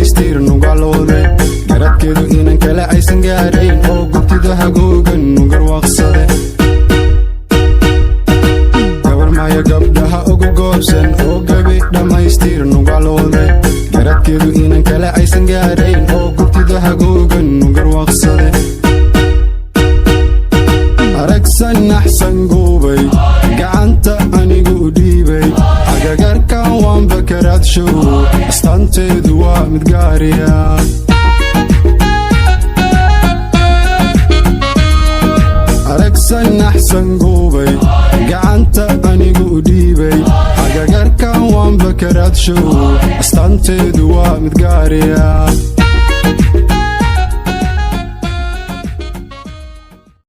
dhammaystir nugaloode, garadkeedu inan kale aysan gaarayn oo gubtida hagoogan nugarwaaqsade. Gabar maya gabdhaha ugu goobsan oo gabi dhammaystir nugaloode, garadkeedu inan kale aysan gaarayn oo gubtida hagoogan nugarwaaqsade. Aragsan naxsan guubay, gacanta anigu u dhiibay, agagarkan waanba karaadshow, astaanteedu waa mid gaariya. Aragsan naxsan guubay, gacanta anigu u dhiibay, agagarkan waanba karaadshow, astaanteedu waa mid gaariya.